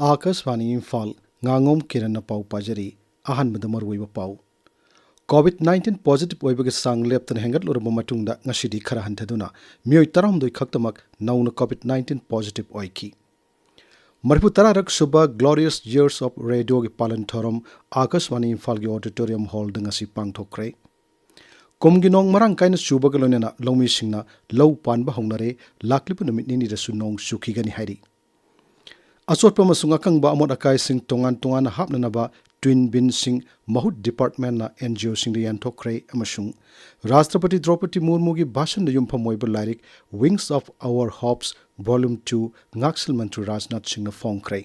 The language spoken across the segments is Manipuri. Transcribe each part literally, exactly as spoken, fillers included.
ꯑꯥꯀꯥꯁꯕꯥꯅꯤ ꯏꯝꯐꯥꯜ, ꯉꯥꯉꯣꯝ ꯀꯤꯔꯟꯅ ꯄꯥꯎ ꯄꯥꯖꯔꯤ꯫ ꯑꯍꯥꯟꯕꯗ ꯃꯔꯨꯑꯣꯏꯕ ꯄꯥꯎ꯫ ꯀꯣꯚꯤꯗ ꯅꯥꯏꯟꯇꯤꯟ ꯄꯣꯖꯤꯇꯤꯚ ꯑꯣꯏꯕꯒꯤ ꯆꯥꯡ ꯂꯦꯞꯇꯅ ꯍꯦꯟꯒꯠꯂꯨꯔꯕ ꯃꯇꯨꯡꯗ ꯉꯁꯤꯗꯤ ꯈꯔ ꯍꯟꯊꯗꯨꯅ ꯃꯤꯑꯣꯏ ꯇꯔꯥꯍꯨꯝꯗꯣꯏ ꯈꯛꯇꯃꯛ ꯅꯧꯅ ꯀꯣꯚꯤꯗ ꯅꯥꯏꯟꯇꯤꯟ ꯄꯣꯖꯤꯇꯤꯚ ꯑꯣꯏꯈꯤ꯫ ꯃꯔꯤꯐꯨ ꯇꯔꯥꯔꯛ ꯁꯨꯕ Glorious Years of Radioꯒꯤ ꯄꯥꯂꯟ ꯊꯧꯔꯝ ꯑꯥꯀꯥꯁꯕꯥꯅꯤ ꯏꯝꯐꯥꯜꯒꯤ auditorium hallꯗ ꯉꯁꯤ ꯄꯥꯡꯊꯣꯛꯈ꯭ꯔꯦ꯫ ꯀꯨꯝꯒꯤ ꯅꯣꯡ ꯃꯔꯥꯡ ꯀꯥꯏꯅ ꯆꯨꯕꯒ ꯂꯣꯏꯅꯅ ꯂꯧꯃꯤꯁꯤꯡꯅ ꯂꯧ ꯄꯥꯟꯕ ꯍꯧꯅꯔꯦ꯫ ꯂꯥꯛꯂꯤꯕ ꯅꯨꯃꯤꯠ ꯅꯤꯅꯤꯗꯁꯨ ꯅꯣꯡ ꯆꯨꯈꯤꯒꯅꯤ ꯍꯥꯏꯔꯤ꯫ ꯑꯆꯣꯠꯄ ꯑꯃꯁꯨꯡ ꯑꯀꯪꯕ ꯑꯃꯣꯠ ꯑꯀꯥꯏꯁꯤꯡ ꯇꯣꯉꯥꯟ ꯇꯣꯉꯥꯟꯅ ꯍꯥꯞꯅꯅꯕ twin binꯁꯤꯡ ꯃꯍꯨꯠ departmentꯅ NGOꯁꯤꯡꯗ ꯌꯦꯟꯊꯣꯛꯈ꯭ꯔꯦ ꯑꯃꯁꯨꯡ ꯔꯥꯁꯇ꯭ꯔꯄꯇꯤ ꯗ꯭ꯔꯧꯄꯗꯤ ꯃꯨꯔꯃꯨꯒꯤ ꯚꯥꯁꯟꯗ ꯌꯨꯝꯐꯝ ꯑꯣꯏꯕ ꯂꯥꯏꯔꯤꯛ Wings of Our Hopes Volume two ꯉꯥꯛꯁꯦꯜ ꯃꯟꯇ꯭ꯔꯤ ꯔꯥꯖꯅꯥꯊ ꯁꯤꯡꯅ ꯐꯣꯡꯈ꯭ꯔꯦ꯫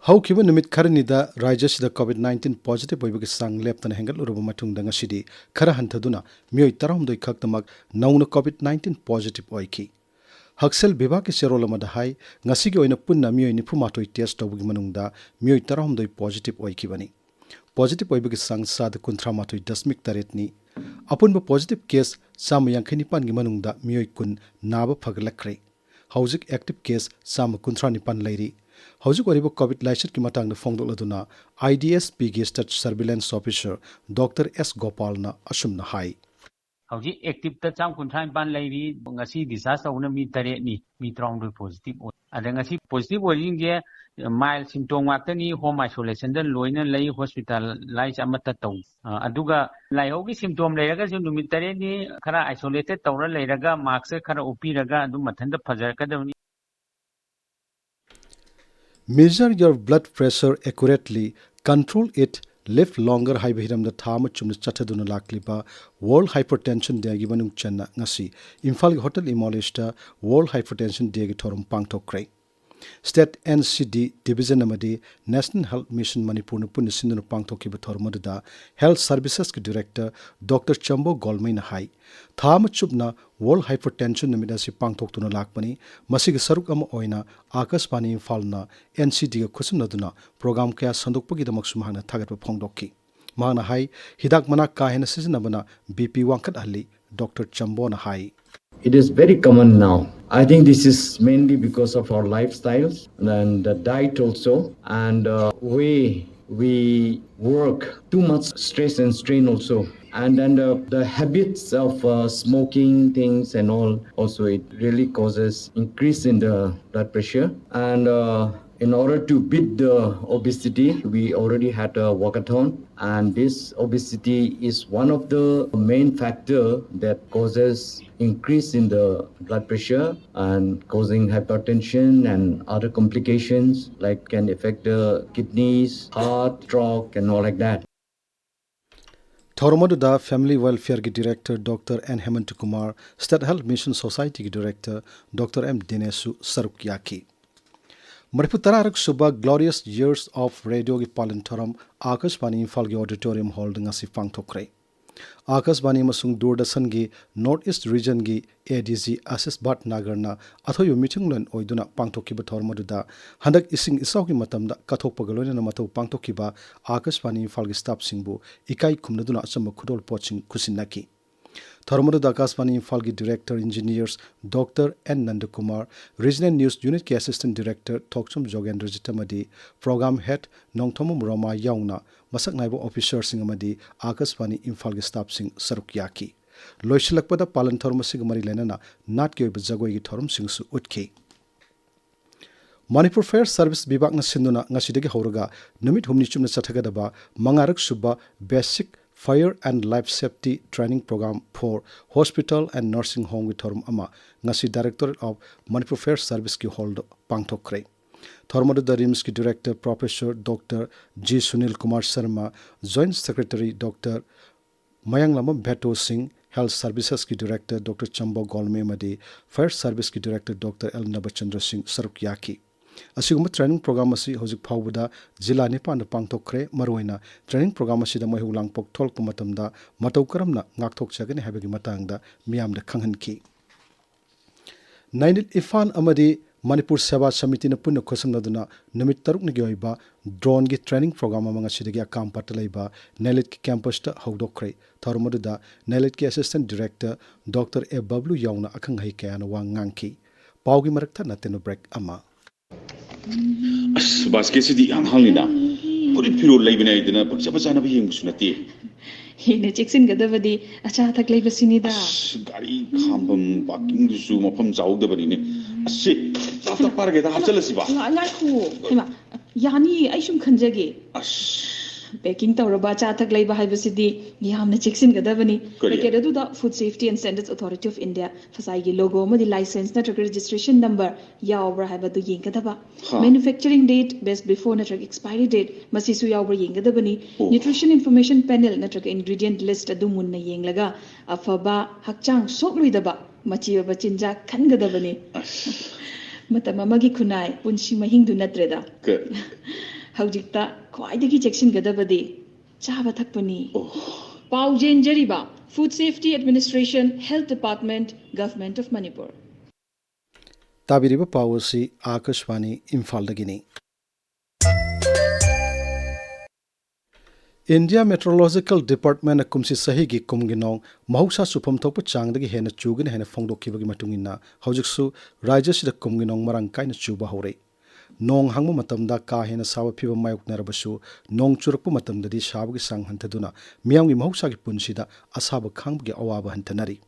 ꯍꯧꯈꯤꯕ ꯅꯨꯃꯤꯠ ꯈꯔꯅꯤꯗ ꯔꯥꯖ꯭ꯌꯁꯤꯗ ꯀꯣꯚꯤꯗ ꯅꯥꯏꯟꯇꯤꯟ ꯄꯣꯖꯤꯇꯤꯚ ꯑꯣꯏꯕꯒꯤ ꯆꯥꯡ ꯂꯦꯞꯇꯅ ꯍꯦꯟꯒꯠꯂꯨꯔꯕ ꯃꯇꯨꯡꯗ ꯉꯁꯤꯗꯤ ꯈꯔ ꯍꯟꯊꯗꯨꯅ ꯃꯤꯑꯣꯏ ꯇꯔꯥꯍꯨꯝꯗꯣꯏ ꯈꯛꯇꯃꯛ ꯅꯧꯅ ꯀꯣꯚꯤꯗ ꯅꯥꯏꯟꯇꯤꯟ ꯄꯣꯖꯤꯇꯤꯚ ꯑꯣꯏꯈꯤ꯫ ꯍꯛꯁꯦꯜ ꯚꯤꯚꯥꯒꯀꯤ ꯆꯦꯔꯣꯜ ꯑꯃꯗ ꯍꯥꯏ, ꯉꯁꯤꯒꯤ ꯑꯣꯏꯅ ꯄꯨꯟꯅ ꯃꯤꯑꯣꯏ ꯅꯤꯐꯨ ꯃꯥꯊꯣꯏ ꯇꯦꯁ ꯇꯧꯕꯒꯤ ꯃꯅꯨꯡꯗ ꯃꯤꯑꯣꯏ ꯇꯔꯥꯍꯨꯝꯗꯣꯏ ꯄꯣꯖꯤꯇꯤꯚ ꯑꯣꯏꯈꯤꯕꯅꯤ꯫ ꯄꯣꯖꯤꯇꯤꯚ ꯑꯣꯏꯕꯒꯤ ꯆꯥꯡ ꯆꯥꯗ ꯀꯨꯟꯊ꯭ꯔꯥ ꯃꯥꯊꯣꯏ ꯗꯁꯃꯤꯛ ꯇꯔꯦꯠꯅꯤ꯫ ꯑꯄꯨꯟꯕ ꯄꯣꯖꯤꯇꯤꯚ ꯀꯦꯁ ꯆꯥꯝꯃ ꯌꯥꯡꯈꯩ ꯅꯤꯄꯥꯟꯒꯤ ꯃꯅꯨꯡꯗ ꯃꯤꯑꯣꯏ ꯀꯨꯟ ꯅꯥꯕ ꯐꯒꯠꯂꯛꯈ꯭ꯔꯦ꯫ ꯍꯧꯖꯤꯛ ꯑꯦꯛꯇꯤꯚ ꯀꯦꯁ ꯆꯥꯝꯃ ꯀꯨꯟꯊ꯭ꯔꯥ ꯅꯤꯄꯥꯟ ꯂꯩꯔꯤ꯫ ꯍꯧꯖꯤꯛ ꯑꯣꯏꯔꯤꯕ ꯀꯣꯚꯤꯗ ꯂꯥꯏꯆꯠꯀꯤ ꯃꯇꯥꯡꯗ ꯐꯣꯡꯗꯣꯛꯂꯗꯨꯅ IDSPꯒꯤ State Surveillance Officer ꯗꯣꯛꯇꯔ ꯑꯦꯁ ꯒꯣꯄꯥꯜꯅ ꯑꯁꯨꯝꯅ ꯍꯥꯏ꯫ ꯍꯧꯖꯤꯛ ꯑꯦꯛꯇꯤꯚꯇ ꯆꯥꯝꯃ ꯀꯨꯟꯊ꯭ꯔꯥ ꯅꯤꯄꯥꯟ ꯂꯩꯔꯤ꯫ ꯉꯁꯤ ꯗꯤꯁꯆꯥꯔꯖ ꯇꯧꯕꯅ ꯃꯤ ꯇꯔꯦꯠꯅꯤ, ꯃꯤ ꯇꯔꯥꯍꯨꯝꯗꯣꯏ ꯄꯣꯖꯤꯇꯤꯚ ꯑꯣꯏ꯫ ꯑꯗ ꯉꯁꯤ ꯄꯣꯖꯤꯇꯤꯚ ꯑꯣꯏꯔꯤꯁꯤꯡꯁꯦ mild symptom ꯉꯥꯛꯇꯅꯤ, home isolationꯗ ꯂꯣꯏꯅ ꯂꯩ, hospitalize ꯑꯃꯠꯇ ꯇꯧ-, ꯑ, ꯑꯗꯨꯒ ꯂꯥꯏꯍꯧꯒꯤ symptom ꯂꯩꯔꯒꯁꯨ ꯅꯨꯃꯤꯠ ꯇꯔꯦꯠꯅꯤ ꯈꯔ isolated ꯇꯧꯔ ꯂꯩꯔꯒ maskꯁꯦ ꯈꯔ ꯎꯞꯄꯤꯔꯒ ꯑꯗꯨꯝ ꯃꯊꯟꯇ ꯐꯖꯔꯛꯀꯗꯕꯅꯤ꯫ Measure your blood pressure accurately, control it, live longer ꯍꯥꯏꯕ ꯍꯤꯔꯝꯗ ꯊꯥ ꯑꯃ ꯆꯨꯝꯅ ꯆꯠꯊꯗꯨꯅ ꯂꯥꯛꯂꯤꯕ World Hypertension Dayꯒꯤ ꯃꯅꯨꯡ ꯆꯟꯅ ꯉꯁꯤ ꯏꯝꯐꯥꯜꯒꯤ Hotel Imolisꯇ World Hypertension Dayꯒꯤ ꯊꯧꯔꯝ ꯄꯥꯡꯊꯣꯛꯈ꯭ꯔꯦ꯫ State NCD Division ꯑꯃꯗꯤ National Health Mission ꯃꯅꯤꯄꯨꯔꯅ ꯄꯨꯟꯅ ꯁꯤꯟꯗꯨꯅ ꯄꯥꯡꯊꯣꯛꯈꯤꯕ ꯊꯧꯔꯝ ꯑꯗꯨꯗ Health Servicesꯀꯤ Director ꯗꯣꯛꯇꯔ ꯆꯝꯕꯣ ꯒꯣꯜꯃꯩꯅ ꯍꯥꯏ, ꯊꯥ ꯑꯃ ꯆꯨꯞꯅ World Hypertension ꯅꯨꯃꯤꯠ ꯑꯁꯤ ꯄꯥꯡꯊꯣꯛꯇꯨꯅ ꯂꯥꯛꯄꯅꯤ꯫ ꯃꯁꯤꯒꯤ ꯁꯔꯨꯛ ꯑꯃ ꯑꯣꯏꯅ ꯑꯥꯀꯥꯁꯕꯥꯅꯤ ꯏꯝꯐꯥꯜꯅ NCDꯒ ꯈꯨꯠꯁꯝꯅꯗꯨꯅ program ꯀꯌꯥ ꯁꯟꯗꯣꯛꯄꯒꯤꯗꯃꯛꯁꯨ ꯃꯍꯥꯛꯅ ꯊꯥꯒꯠꯄ ꯐꯣꯡꯗꯣꯛꯈꯤ꯫ ꯃꯍꯥꯛꯅ ꯍꯥꯏ, ꯍꯤꯗꯥꯛ ꯃꯅꯥ ꯀꯥ ꯍꯦꯟꯅ ꯁꯤꯖꯤꯟꯅꯕꯅ ꯕꯤ ꯄꯤ ꯋꯥꯡꯈꯠꯍꯜꯂꯤ꯫ ꯗꯣꯛꯇꯔ ꯆꯝꯕꯣꯅ ꯍꯥꯏ, It is very common now. I think this is mainly because of our lifestyles and the diet also, and uh, way we work, too much stress and strain also. And then the, the habits of uh, smoking things and all also, it really causes increase in the blood pressure. And uh, in order to beat the obesity, we already had a walkathon, and this obesity is one of the main factor that causes increase in the blood pressure and causing hypertension and other complications like can affect the kidneys, heart, stroke, and all like that. ꯊꯧꯔꯝ ꯑꯗꯨꯗ Family Welfare ꯒꯤ Director Doctor N Hemant Kumar, State Health Mission Society ꯒꯤ Director Doctor M Dinesh ꯁꯨ ꯁꯔꯨꯛ ꯌꯥꯈꯤ꯫ ꯃꯔꯤꯐꯨ ꯇꯔꯥꯔꯛ ꯁꯨꯕ Glorious Years of Radio ꯒꯤ ꯄꯥꯂꯟ ꯊꯧꯔꯝ ꯑꯥꯀꯥꯁꯕꯥꯅꯤ ꯏꯝꯐꯥꯜꯒꯤ Auditorium Hall ꯗ ꯉꯁꯤ ꯄꯥꯡꯊꯣꯛꯈ꯭ꯔꯦ꯫ ꯑꯥꯀꯥꯁꯕꯥꯅꯤ ꯑꯃꯁꯨꯡ ꯗꯨꯔꯗꯔꯁꯟꯒꯤ North East Region ꯒꯤ A D G Ashish Bhatnagarꯅ ꯑꯊꯣꯏꯕ ꯃꯤꯊꯨꯡꯂꯦꯟ ꯑꯣꯏꯗꯨꯅ ꯄꯥꯡꯊꯣꯛꯈꯤꯕ ꯊꯧꯔꯝ ꯑꯗꯨꯗ ꯍꯟꯗꯛ ꯏꯁꯤꯡ ꯏꯆꯥꯎꯒꯤ ꯃꯇꯝꯗ ꯀꯠꯊꯣꯛꯄꯒ ꯂꯣꯏꯅꯅ ꯃꯊꯧ ꯄꯥꯡꯊꯣꯛꯈꯤꯕ ꯑꯥꯀꯥꯁꯕꯥꯅꯤ ꯏꯝꯐꯥꯜꯒꯤ staff ꯁꯤꯡꯕꯨ ꯏꯀꯥꯏ ꯈꯨꯝꯅꯗꯨꯅ ꯑꯆꯝꯕ ꯈꯨꯗꯣꯜ ꯄꯣꯠꯁꯤꯡ ꯈꯨꯠꯁꯤꯟꯅꯈꯤ꯫ ꯊꯧꯔꯝ ꯑꯗꯨꯗ ꯑꯥꯀꯥꯁꯕꯥꯅꯤ ꯏꯝꯐꯥꯜꯒꯤ Director Engineers Doctor N Nandakumar, Regional News Unit ꯀꯤ Assistant Director ꯊꯣꯛꯆꯣꯝ ꯖꯣꯒꯦꯟꯗ꯭ꯔꯖꯤꯠ ꯑꯃꯗꯤ Program Head ꯅꯣꯡꯊꯣꯝꯕꯝ ꯔꯣꯃꯥ ꯌꯥꯎꯅ ꯃꯁꯛ ꯅꯥꯏꯕ officer ꯁꯤꯡ ꯑꯃꯗꯤ ꯑꯥꯀꯥꯁꯕꯥꯅꯤ ꯏꯝꯐꯥꯜꯒꯤ staff ꯁꯤꯡ ꯁꯔꯨꯛ ꯌꯥꯈꯤ꯫ ꯂꯣꯏꯁꯤꯜꯂꯛꯄꯗ ꯄꯥꯂꯟ ꯊꯧꯔꯝ ꯑꯁꯤꯒ ꯃꯔꯤ ꯂꯩꯅꯅ ꯅꯥꯠꯀꯤ ꯑꯣꯏꯕ ꯖꯒꯣꯏꯒꯤ ꯊꯧꯔꯝꯁꯤꯡꯁꯨ ꯎꯠꯈꯤ꯫ ꯃꯅꯤꯄꯨꯔ Fire Service ꯕꯤꯚꯥꯒꯅ ꯁꯤꯟꯗꯨꯅ ꯉꯁꯤꯗꯒꯤ ꯍꯧꯔꯒ ꯅꯨꯃꯤꯠ ꯍꯨꯝꯅꯤ ꯆꯨꯞꯅ ꯆꯠꯊꯒꯗꯕ ꯃꯉꯥꯔꯛ ꯁꯨꯕ Basic Fire and Life Safety Training Program for Hospital and Nursing Home ꯒꯤ ꯊꯧꯔꯝ ꯑꯃ ꯉꯁꯤ Directorate of Manipur Fire Service ꯀꯤ hall ꯗ ꯄꯥꯡꯊꯣꯛꯈ꯭ꯔꯦ꯫ ꯊꯧꯔꯝ ꯑꯗꯨꯗ RIMS ꯀꯤ Director Professor Doctor G Sunil Kumar Sharma, Joint Secretary Doctor ꯃꯌꯥꯡꯂꯝꯕꯝ ꯚꯦꯇꯣ ꯁꯤꯡ, Health Services ꯀꯤ Director Doctor ꯆꯝꯕꯣ ꯒꯣꯜꯃꯦ ꯑꯃꯗꯤ Fire Service ꯀꯤ Director Doctor L ꯅꯕꯆꯟꯗ꯭ꯔ ꯁꯤꯡ ꯁꯔꯨꯛ ꯌꯥꯈꯤ꯫ ꯑꯁꯤꯒꯨꯝꯕ training program ꯑꯁꯤ ꯍꯧꯖꯤꯛ ꯐꯥꯎꯕꯗ ꯖꯤꯂꯥ ꯅꯤꯄꯥꯟꯗ ꯄꯥꯡꯊꯣꯛꯈ꯭ꯔꯦ꯫ ꯃꯔꯨꯑꯣꯏꯅ training program ꯑꯁꯤꯗ ꯃꯩꯍꯧ ꯂꯥꯡꯄꯣꯛ ꯊꯣꯛꯂꯛꯄ ꯃꯇꯝꯗ ꯃꯇꯧ ꯀꯔꯝꯅ ꯉꯥꯛꯊꯣꯛꯆꯒꯅꯤ ꯍꯥꯏꯕꯒꯤ ꯃꯇꯥꯡꯗ ꯃꯤꯌꯥꯝꯗ ꯈꯪꯍꯟꯈꯤ꯫ ꯅꯥꯏꯅꯤꯠ ꯏꯝꯐꯥꯜ ꯑꯃꯗꯤ ꯃꯅꯤꯄꯨꯔ ꯁꯦꯕꯥ ꯁꯃꯤꯇꯤꯅ ꯄꯨꯟꯅ ꯈꯨꯠꯁꯝꯅꯗꯨꯅ ꯅꯨꯃꯤꯠ ꯇꯔꯨꯛꯅꯤꯒꯤ ꯑꯣꯏꯕ ꯗ꯭ꯔꯣꯟꯒꯤ ꯇ꯭ꯔꯦꯅꯤꯡ ꯄ꯭ꯔꯣꯒ꯭ꯔꯥꯝ ꯑꯃ ꯉꯁꯤꯗꯒꯤ ꯑꯀꯥꯝꯄꯥꯠꯇ ꯂꯩꯕ ꯅꯦꯂꯤꯠꯀꯤ ꯀꯦꯝꯄꯁꯇ ꯍꯧꯗꯣꯛꯈ꯭ꯔꯦ꯫ ꯊꯧꯔꯝ ꯑꯗꯨꯗ ꯅꯦꯂꯤꯠꯀꯤ ꯑꯦꯁꯤꯁꯇꯦꯟ ꯗꯤꯔꯦꯛꯇꯔ ꯗꯣꯛꯇꯔ ꯑꯦ ꯕꯕ꯭ꯂꯨ ꯌꯥꯎꯅ ꯑꯈꯪ ꯑꯍꯩ ꯀꯌꯥꯅ ꯋꯥ ꯉꯥꯡꯈꯤ꯫ ꯄꯥꯎꯒꯤ ꯃꯔꯛ ꯊꯠꯅ ꯇꯦꯅꯨ ꯕ꯭ꯔꯦꯛ ꯑꯃ꯫ ꯑꯁ, ꯕꯥꯁꯀꯦꯠꯁꯤꯗꯤ ꯌꯥꯝ ꯍꯥꯡꯅꯤꯗ꯫ ꯐꯨꯔꯤꯠ ꯐꯤꯔꯣꯜ ꯂꯩꯕꯅꯦ ꯍꯥꯏꯗꯅ ꯄꯪꯆꯥ ꯄꯪꯆꯥꯅꯕ ꯌꯦꯡꯕꯁꯨ ꯅꯠꯇꯦ꯫ ꯍꯦꯟꯅ ꯆꯦꯛꯁꯤꯟꯒꯗꯕꯗꯤ ꯑꯆꯥ ꯑꯊꯛ ꯂꯩꯕꯁꯤꯅꯤꯗ꯫ ꯑꯁ, ꯒꯥꯔꯤ ꯈꯥꯝꯐꯝ ꯄꯥꯔꯀꯤꯡꯗꯨꯁꯨ ꯃꯐꯝ ꯆꯥꯍꯧꯗꯕꯅꯤꯅꯦ꯫ ꯑꯁꯤ, ꯆꯥꯛ ꯆꯥꯛ ꯄꯥꯔꯒꯦꯗ ꯍꯥꯞꯆꯜꯂꯁꯤꯕ꯫ ꯉꯥ-, ꯉꯥꯏꯈꯣ꯫ ꯍꯩꯃꯥ, ꯌꯥꯅꯤꯌꯦ, ꯑꯩ ꯁꯨꯝ ꯈꯟꯖꯒꯦ꯫ ꯑꯁ꯫ ꯄꯦꯀꯤꯡ ꯇꯧꯔꯕ ꯑꯆꯥ ꯑꯊꯛ ꯂꯩꯕ ꯍꯥꯏꯕꯁꯤꯗꯤ ꯌꯥꯝꯅ ꯆꯦꯛꯁꯤꯟꯒꯗꯕꯅꯤ꯫ ꯀꯔꯤ? ꯄꯦꯀꯦꯠ ꯑꯗꯨꯗ Food Safety and Standards Authority of India, ꯐꯁꯥꯏꯒꯤ ꯂꯣꯒꯣ ꯑꯃꯗꯤ ꯂꯥꯏꯁꯦꯟꯁ ꯅꯠꯇ꯭ꯔꯒ ꯔꯦꯖꯤꯁꯇ꯭ꯔꯦꯁꯟ ꯅꯝꯕꯔ ꯌꯥꯎꯕ꯭ꯔꯥ ꯍꯥꯏꯕꯗꯨ ꯌꯦꯡꯒꯗꯕ꯫ ꯍꯥ꯫ Manufacturing date, best before ꯅꯠꯇ꯭ꯔꯒ expiry date ꯃꯁꯤꯁꯨ ꯌꯥꯎꯕ꯭ꯔꯥ ꯌꯦꯡꯒꯗꯕꯅꯤ꯫ ꯑꯣ꯫ Nutrition Information Panel ꯅꯠꯇ꯭ꯔꯒ ingredient list ꯑꯗꯨ ꯃꯨꯟꯅ ꯌꯦꯡꯂꯒ ꯑꯐꯕ, ꯍꯛꯆꯥꯡ ꯁꯣꯛꯂꯣꯏꯗꯕ ꯃꯆꯤ ꯑꯣꯏꯕ ꯆꯤꯟꯖꯥꯛ ꯈꯟꯒꯗꯕꯅꯤ꯫ ꯑꯁ꯫ ꯃꯇꯝ ꯑꯃꯒꯤ ꯈꯨꯟꯅꯥꯏ ꯄꯨꯟꯁꯤ ꯃꯍꯤꯡꯗꯨ ꯅꯠꯇ꯭ꯔꯦꯗ꯫ ꯀ- ꯍꯧꯖꯤꯛꯇ ꯈ꯭ꯋꯥꯏꯗꯒꯤ ꯆꯦꯛꯁꯤꯟꯒꯗꯕꯗꯤ ꯆꯥꯕ ꯊꯛꯄꯅꯤ꯫ ꯑꯣ꯫ ꯄꯥꯎ ꯆꯦꯟꯖꯔꯤꯕ Food Safety Administration, Health Department, Government of Manipur꯫ ꯇꯥꯕꯤꯔꯤꯕ ꯄꯥꯎ ꯑꯁꯤ ꯑꯥꯀꯥꯁꯕꯥꯅꯤ ꯏꯝꯐꯥꯜꯗꯒꯤꯅꯤ꯫ India Meteorological Department ꯀꯨꯝꯁꯤ ꯆꯍꯤꯒꯤ ꯀꯨꯝꯒꯤ ꯅꯣꯡ ꯃꯍꯧꯁꯥ ꯆꯨꯐꯝ ꯊꯣꯛꯄ ꯆꯥꯡꯗꯒꯤ ꯍꯦꯟꯅ ꯆꯨꯒꯅꯤ ꯍꯥꯏꯅ ꯐꯣꯡꯗꯣꯛꯈꯤꯕꯒꯤ ꯃꯇꯨꯡ ꯏꯟꯅ, ꯍꯧꯖꯤꯛꯁꯨ ꯔꯥꯖ꯭ꯌꯁꯤꯗ ꯀꯨꯝꯒꯤ ꯅꯣꯡ ꯃꯔꯥꯡ ꯀꯥꯏꯅ ꯆꯨꯕ ꯍꯧꯔꯦ꯫ ꯅꯣꯡ ꯍꯥꯡꯕ ꯃꯇꯝꯗ ꯀꯥ ꯍꯦꯟꯅ ꯁꯥꯕ ꯐꯤꯚꯝ ꯃꯥꯌꯣꯛꯅꯔꯕꯁꯨ, ꯅꯣꯡ ꯆꯨꯔꯛꯄ ꯃꯇꯝꯗꯗꯤ ꯁꯥꯕꯒꯤ ꯆꯥꯡ ꯍꯟꯊꯗꯨꯅ ꯃꯤꯌꯥꯝꯒꯤ ꯃꯍꯧꯁꯥꯒꯤ ꯄꯨꯟꯁꯤꯗ ꯑꯁꯥꯕ ꯈꯥꯡꯕꯒꯤ ꯑꯋꯥꯕ ꯍꯟꯊꯅꯔꯤ꯫